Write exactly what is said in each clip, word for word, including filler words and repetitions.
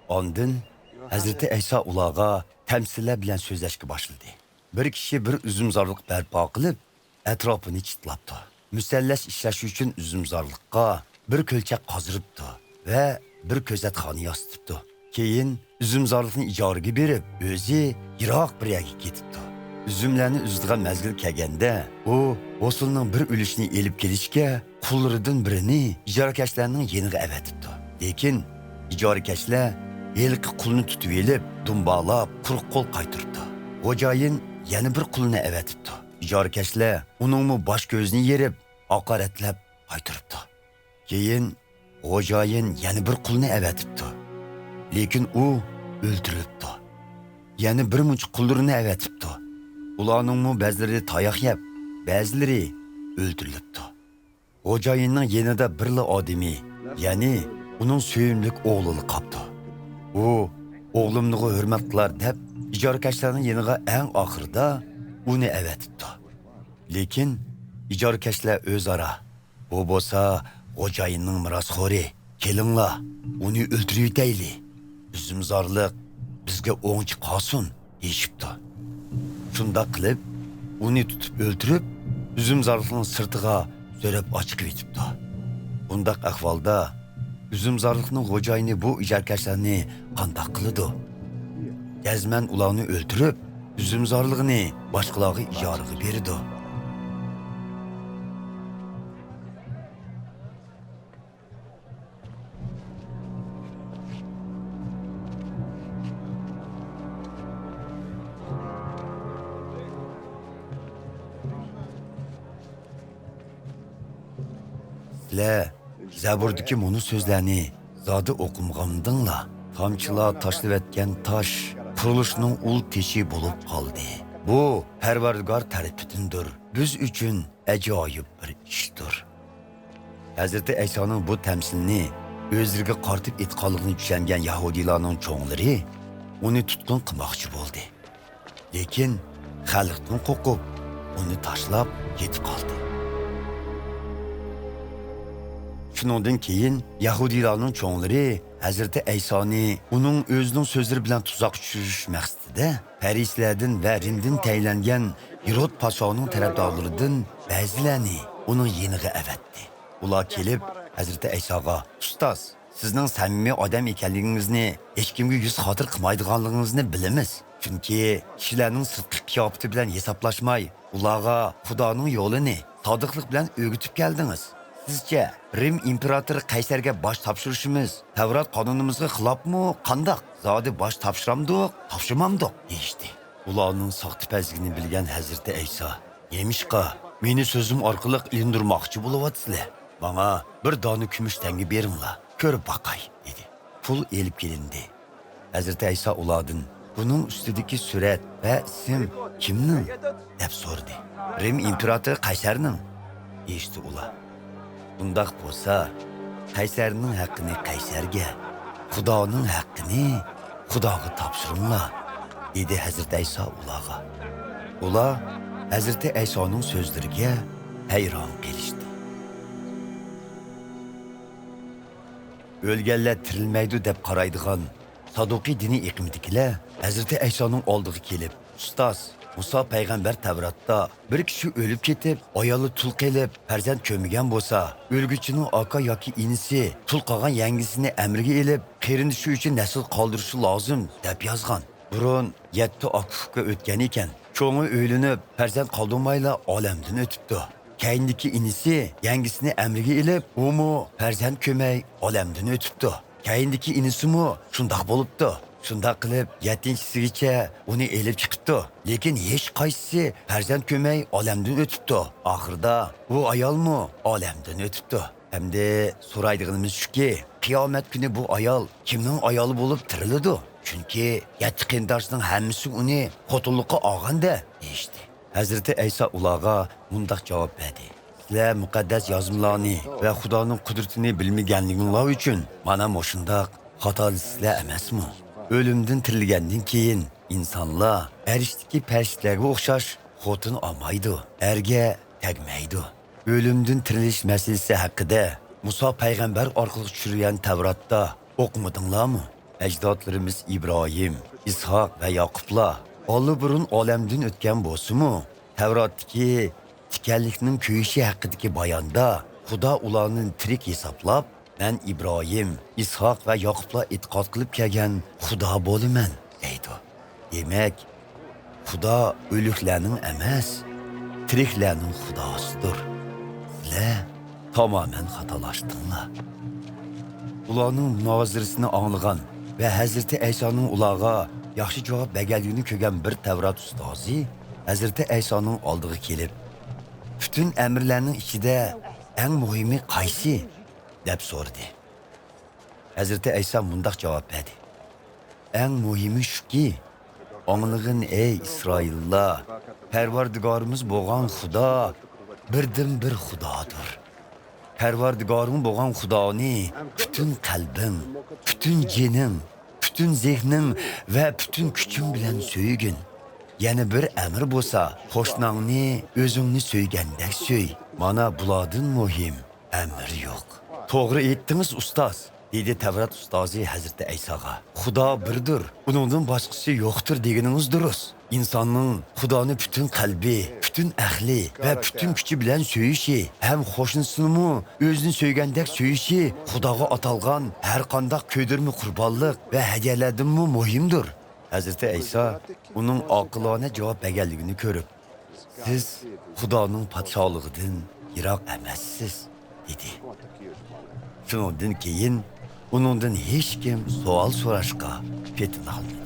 ئاندىن ھەزرىتى ئەيسا ئۇلارغا تەمسىللەر بىلەن سۆزلەشكە باشلىدى. بىر كىشى بىر ئۈزۈمزارلىق بەرپا قىلىپ، ئەتراپىنى چىتلاپتۇ. مۇسەللەس ئىشلەش ئۈچۈن ئۈزۈمزارلىققا بىر كۆلچەك قازدۇرۇپتۇ ۋە بىر كۆزەتخانا ياسىتىپتۇ. كېيىن ئۈزۈمزارلىقنى ئىجارىگە بېرىپ، ئۆزى يىراق بىر يەرگە كېتىپتۇ. ئۈزۈملەرنى ئۈزىدىغان مەزگىل كەلگەندە، ئۇ ھوسۇلنىڭ بىر ئۈلۈشىنى ئېلىپ كېلىشكە قۇللىرىدىن بىرىنى ئىجارىكەشلەرنىڭ يېنىغا ئەۋەتىپتۇ. لېكىن ئىجارىكەشلەر ھېلىقى قۇلنى تۇتۇۋېلىپ، دۇمبالاپ، قۇرۇق قول قايتۇرۇپتۇ. خوجايىن يەنە بىر قۇلنى ئەۋەتىپتۇ. ئىجارىكەشلەر ئۇنىڭمۇ باش-كۆزىنى يېرىپ، ھاقارەتلەپ قايتۇرۇپتۇ. كېيىن خوجايىن يەنە بىر قۇلنى ئەۋەتىپتۇ. لېكىن ئۇ ئۆلتۈرۈلۈپتۇ. يەنە بىر مۇنچە قۇللىرىنى ئەۋەتىپتۇ. ئۇلارنىڭمۇ بەزىلىرى تاياق يەپ، بەزىلىرى ئۆلتۈرۈلۈپتۇ. خوجايىننىڭ يېنىدا بىرلا ئادىمى، يەنى ئۇنىڭ سۆيۈملۈك ئوغلىلا قاپتۇ. ئۇ ئوغلۇمنىغۇ ھۆرمەت قىلار دەپ، ئىجارىكەشلەرنىڭ يېنىغا ئەڭ ئاخىرىدا ئۇنى ئەۋەتىپتۇ. لېكىن ئىجارىكەشلەر ئۆزئارا، «بۇ بولسا خوجايىننىڭ مىراسخورى، كېلىڭلار، ئۇنى ئۆلتۈرۈۋېتەيلى. ئۈزۈمزارلىق بىزگە ئوڭچە قالسۇن» دېيىشىپتۇ. شۇنداق قىلىپ، ئۇنى تۇتۇپ ئۆلتۈرۈپ، ئۈزۈمزارلىقنىڭ سىرتىغا سۆرەپ ئاچىقىۋېتىپتۇ. بۇنداق ئەھۋالدا ئۈزۈمزارلىقنىڭ خوجايىنى بۇ ئىجارىكەشلەرنى قانداق قىلىدۇ؟ جەزمەن ئۇلارنى ئۆلتۈرۈپ، ئۈزۈمزارلىقنى باشقىلارغا ئىجارىگە بېرىدۇ. سىلەر زەبۇردىكى مۇنۇ سۆزلەرنى زادى ئوقۇمىغانمىدىڭلار؟ تامچىلار تاشلىۋەتكەن تاش قۇرۇلۇشنىڭ ئۇل تېشى بولۇپ قالدى. بۇ پەرۋەردىگار تەرىپىدىندۇر، بىز ئۈچۈن ئەجايىپ بىر ئىشتۇر. ھەزرىتى ئەيسانىڭ بۇ تەمسىلنى ئۆزلىرىگە قارىتىپ ئېيتقانلىقىنى چۈشەنگەن يەھۇدىيلارنىڭ چوڭلىرى ئۇنى تۇتقۇن قىلماقچى بولدى. لېكىن خەلقتىن قورقۇپ، ئۇنى تاشلاپ كېتىپ قالدى. شۇنىڭدىن كېيىن يەھۇدىيلارنىڭ چوڭلىرى ھەزرىتى ئەيسانى ئۇنىڭ ئۆزىنىڭ سۆزلىرى بىلەن تۇزاققا چۈشۈرۈش مەقسىتىدە پەرىسىيلەردىن ۋە رىمدىن تەيىنلەنگەن ھېرود پاشانىڭ تەرەپدارلىرىدىن بەزىلەرنى ئۇنىڭ يېنىغا ئەۋەتتى. ئۇلار كېلىپ، ھەزرىتى ئەيساغا، «ئۇستاز، سىزنىڭ سەمىمىي ئادەم ئىكەنلىكىڭىزنى، ھېچكىمگە يۈز خاتىرە قىلمايدىغانلىقىڭىزنى بىلىمىز. چۈنكى كىشىلەرنىڭ سىرتقى قىياپىتى بىلەن ھېسابلاشماي، ئۇلارغا خۇدانىڭ يولىنى سادىقلىق بىلەن ئۆگىتىپ كەلدىڭىز. سىزچە، رىم ئىمپېراتورى قەيسەرگە باش تاپشۇرۇشىمىز تەۋرات قانۇنىمىزغا خىلاپمۇ قانداق؟ زادى باش تاپشۇرامدۇق، تاپشۇرمامدۇق؟» دېيىشتى. ئۇلارنىڭ ساختىپەزلىكىنى بىلگەن ھەزرىتى ئەيسا، «نېمىشقا مېنى سۆزۈم ئارقىلىق ئىلىندۇرماقچى بولۇۋاتىسىلەر؟ ماڭا بىر دانە كۈمۈش تەڭگە بېرىڭلار، كۆرۈپ باقاي» دېدى. پۇل ئېلىپ كېلىندى. ھەزرىتى ئەيسا ئۇلاردىن، «بۇنىڭ ئۈستىدىكى سۈرەت ۋە ئىسىم كىمنىڭ؟» دەپ سورىدى. «رىم ئىمپېراتورى قەيسەرنىڭ» دېيىشتى ئۇلار. «ئۇنداق بولسا، قەيسەرنىڭ ھەققىنى قەيسەرگە، خۇدانىڭ ھەققىنى خۇداغا تاپشۇرۇڭلار» دېدى ھەزرىتى ئەيسا ئۇلارغا. ئۇلار ھەزرىتى ئەيسانىڭ سۆزلىرىگە ھەيران قېلىشتى. ئۆلگەنلەر تىرىلمەيدۇ دەپ قارايدىغان سادۇقىي دىنىي ئېقىمدىكىلەر ھەزرىتى ئەيسانىڭ ئالدىغا كېلىپ، «ئۇستاز، مۇسا پەيغەمبەر تەۋراتتا بىر كىشى ئۆلۈپ كېتىپ، ئايالى تۇل قېلىپ، پەرزەنت كۆرمىگەن بولسا، ئۆلگۈچىنىڭ ئاكا ياكى ئىنىسى تۇل قالغان يەڭگىسىنى ئەمرىگە ئېلىپ، قېرىندىشى ئۈچۈن نەسىل قالدۇرۇشى لازىم» دەپ يازغان. بۇرۇن يەتتە ئاكا-ئۇكا ئۆتكەن ئىكەن. چوڭى ئۆيلىنىپ، پەرزەنت قالدۇرمايلا ئالەمدىن ئۆتۈپتۇ. كەينىدىكى ئىنىسى يەڭگىسىنى ئەمرىگە ئېلىپ، ئۇمۇ پەرزەنت كۆرمەي ئالەمدىن ئۆتۈپتۇ. كەينىدىكى ئىنىسىمۇ شۇنداق بولۇپتۇ. شۇنداق قىلىپ، يەتتىنچىسىگىچە ئۇنى ئېلىپ چىقىپتۇ. لېكىن ھېچقايسىسى پەرزەنت كۆرمەي ئالەمدىن ئۆتۈپتۇ. ئاخىرىدا بۇ ئايالمۇ ئالەمدىن ئۆتۈپتۇ. ئەمدى سورايدىغىنىمىز شۇكى، قىيامەت كۈنى بۇ ئايال كىمنىڭ ئايالى بولۇپ تىرىلىدۇ؟ چۈنكى يەتتە قېرىنداشنىڭ ھەممىسى ئۇنى خوتۇنلۇققا ئالغان-دە، دېيىشتى. ھەزرىتى ئەيسا ئۇلارغا مۇنداق جاۋاب بەردى، سىلەر مۇقەددەس يازمىلارنى ۋە خۇدانىڭ قۇدرىتىنى بىلمىگەنلىكىڭلار ئۈچۈن مانا مۇشۇنداق خاتالىشىسىلەر ئەمەسمۇ؟ ئۆلۈمدىن تىرىلگەندىن كېيىن ئىنسانلار ئەرشتىكى پەرىشتىلەرگە ئوخشاش خوتۇن ئالمايدۇ، ئەرگە تەگمەيدۇ. ئۆلۈمدىن تىرىلىش مەسىلىسى ھەققىدە مۇسا پەيغەمبەر ئارقىلىق چۈشۈرۈلگەن تەۋراتتا ئوقۇمىدىڭلارمۇ؟ ئەجدادلىرىمىز ئىبراھىم، ئىسھاق ۋە ياقۇپلار ئاللىبۇرۇن ئالەمدىن ئۆتكەن بولسىمۇ، تەۋراتتىكى تىكەنلىكنىڭ كۆيۈشى ھەققىدىكى باياندا خۇدا ئۇلارنى تىرىك ھېسابلاپ، «مەن ئىبراھىم، ئىسھاق ۋە ياقۇپلار ئېتىقاد قىلىپ كەلگەن خۇدا بولىمەن» دەيدۇ. دېمەك، خۇدا ئۆلۈكلەرنىڭ ئەمەس، تىرىكلەرنىڭ خۇداسىدۇر. سىلەر تامامەن خاتالاشتىڭلار. ئۇلارنىڭ مۇنازىرىسىنى ئاڭلىغان ۋە ھەزرىتى ئەيسانىڭ ئۇلارغا ياخشى جاۋاب بەرگەنلىكىنى كۆرگەن بىر تەۋرات ئۇستازى ھەزرىتى ئەيسانىڭ ئالدىغا كېلىپ، «پۈتۈن ئەمىرلەرنىڭ ئىچىدە ئەڭ مۇھىمى قايسى؟» دەپ سورىدى. ھەزرىتى ئەيسا مۇنداق جاۋاب بەردى: «ئەڭ مۇھىمى شۇكى، ئاڭلىغىن، ئەي ئىسرائىللار، پەرۋەردىگارىمىز بولغان خۇدا بىردىنبىر خۇدادۇر. پەرۋەردىگارىڭ بولغان خۇدانى پۈتۈن قەلبىڭ، پۈتۈن جېنىڭ، پۈتۈن زېھنىڭ ۋە پۈتۈن كۈچۈڭ بىلەن سۆيگىن. يەنە بىر ئەمىر بولسا، قوشناڭنى ئۆزۈڭنى سۆيگەندەك سۆي. مانا بۇلاردىن مۇھىم ئەمىر يوق.» «توغرا ئېيتتىڭىز، ئۇستاز!» دېدى تەۋرات ئۇستازى ھەزرىتى ئەيساغا. «خۇدا بىردۇر، ئۇنىڭدىن باشقىسى يوقتۇر دېگىنىڭىز دۇرۇس. ئىنساننىڭ خۇدانى پۈتۈن قەلبى، پۈتۈن ئەقلى ۋە پۈتۈن كۈچى بىلەن سۆيۈشى ھەم قوشنىسىنىمۇ ئۆزىنى سۆيگەندەك سۆيۈشى خۇداغا ئاتالغان ھەرقانداق كۆيدۈرمە قۇربانلىق ۋە ھەدىيەلەردىنمۇ مۇھىمدۇر.» ھەزرىتى ئەيسا ئۇنىڭ ئاقىلانە جاۋاب بەرگەنلىكىنى كۆرۈپ، «سىز خۇدانىڭ پادىشاھلىقىدىن يىراق ئەمەسسىز» دېدى. شۇنىڭدىن كېيىن ئۇنىڭدىن ھېچكىم سوئال سوراشقا پېتىنالمىدى.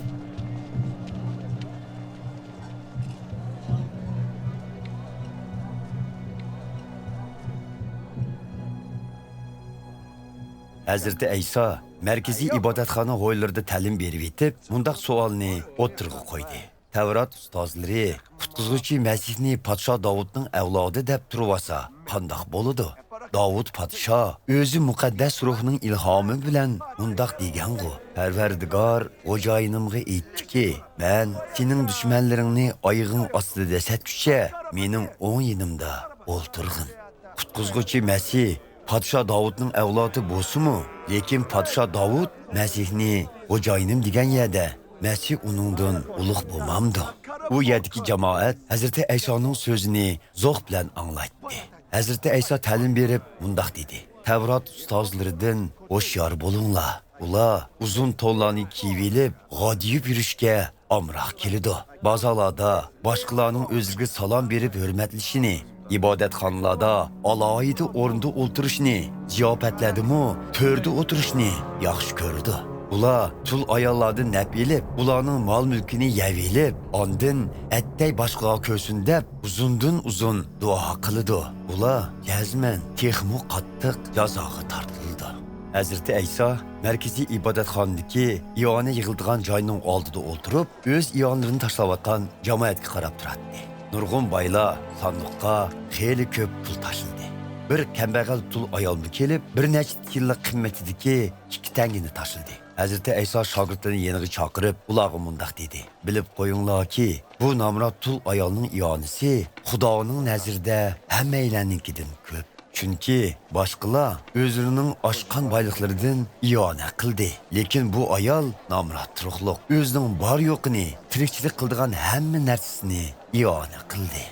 ھەزرىتى ئەيسا مەركىزىي ئىبادەتخانا ھويلىرىدا تەلىم بېرىۋېتىپ، مۇنداق سوئالنى ئوتتۇرىغا قويدى: تەۋرات ئۇستازلىرى قۇتقۇزغۇچى مەسىھنى پادىشاھ داۋۇتنىڭ ئەۋلادى دەپ تۇرۇۋالسا قانداق بولىدۇ؟ داۋۇت پادىشاھ ئۆزى مۇقەددەس روھنىڭ ئىلھامى بىلەن مۇنداق دېگەنغۇ: پەرۋەردىگار خوجايىنىمغا ئېيتتىكى، مەن سېنىڭ دۈشمەنلىرىڭنى ئايىغىڭ ئاستىدا دەسسەتكۈچە مېنىڭ ئوڭ يېنىمدا ئولتۇرغىن. قۇتقۇزغۇچى مەسىھ پادىشاھ داۋۇتنىڭ ئەۋلادى بولسىمۇ، لېكىن پادىشاھ داۋۇت مەسىھنى خوجايىنىم دېگەن يەردە، مەسىھ ئۇنىڭدىن ئۇلۇغ بولمامدۇ؟ ئۇ يەردىكى جامائەت ھەزرىتى ئەيسانىڭ سۆزىنى زوق بىلەن ئاڭلايتتى. ھەزرىتى ئەيسا تەلىم بېرىپ مۇنداق دېدى: تەۋرات ئۇستازلىرىدىن ھوشيار بولۇڭلار. ئۇلار ئۇزۇن تونلارنى كىيىۋېلىپ، غادىيىپ يۈرۈشكە ئامراق كېلىدۇ. بازارلاردا باشقىلارنىڭ ئۆزىگە سالام بېرىپ ھۆرمەتلىشىنى، ئىبادەتخانىلاردا ئالاھىدە ئورۇندا ئولتۇرۇشنى، زىياپەتلەردىمۇ تۆردە ئولتۇرۇشنى ياخشى كۆرىدۇ. ئۇلار تۇل ئاياللاردىن نەپ ئېلىپ، ئۇلارنىڭ مال-مۈلكىنى يەۋېلىپ، ئاندىن ئەتتەي باشقىلارغا كۆرسۇن دەپ، ئۇزۇندىن ئۇزۇن دۇئا قىلىدۇ. ئۇلار جەزمەن تېخىمۇ قاتتىق جازاغا تارتىلىدۇ. ھەزرىتى ئەيسا مەركىزىي ئىبادەتخانىدىكى ئىئانە يىغىلىدىغان جاينىڭ ئالدىدا ئولتۇرۇپ، ئۆز ئىئانىلىرىنى تاشلاۋاتقان جامائەتكە قاراپ تۇراتتى. نۇرغۇن بايلار ساندۇققا خېلى كۆپ پۇل تاشلىدى. بىر كەمبەغەل تۇل ئايالمۇ كېلىپ، بىر نەچچە تىيىنلىق قىممىتىدىكى ئىككى تەڭگىنى تاشلىدى. ھەزرىتى ئەيسا شاگىرتلىرىنى يېنىغا چاقىرىپ، ئۇلارغا مۇنداق دېدى: بىلىپ قويۇڭلاركى، بۇ نامرات تۇل ئايالنىڭ ئىئانىسى خۇدانىڭ نەزىرىدە ھەممەيلەننىڭكىدىن كۆپ. چۈنكى باشقىلار ئۆزلىرىنىڭ ئاشقان بايلىقلىرىدىن ئىئانە قىلدى، لېكىن بۇ ئايال نامرات تۇرۇقلۇق، ئۆزىنىڭ بار-يوقىنى، تىرىكچىلىك قىلىدىغان ھەممە نەرسىسىنى ئىئانە قىلدى.